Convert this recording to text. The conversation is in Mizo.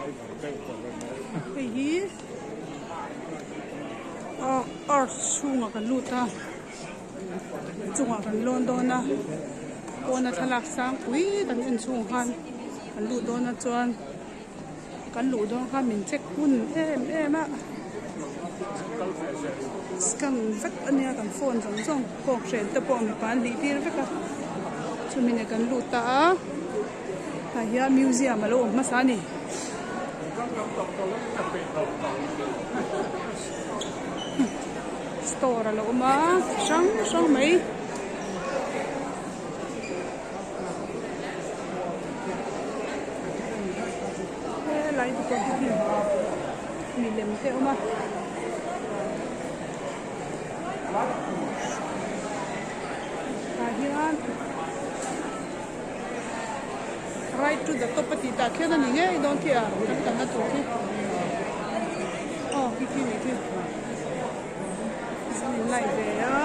Hei hi arch chhungah kan lut a chungah kan lawn dawn a pawna thlalak sang pui kan en chhung khan kan luh dawn a chuan kan luh dawn khan min check hun em em a scan vek a nia kan phone zawng zawng kawnghren te pawh mipa an hlih tir vek a chumi nen kan lut ta a. Tah hian museum a lo awm hmasa a ni. Store a lo awm a hrang hrang mai. Helai dawr hi milem te a awm a. Tah hian. Right to the top a tih tah khian a ni ngei dawn khi a kan kalna tur khi aw khi khi nih khi an in light ve a.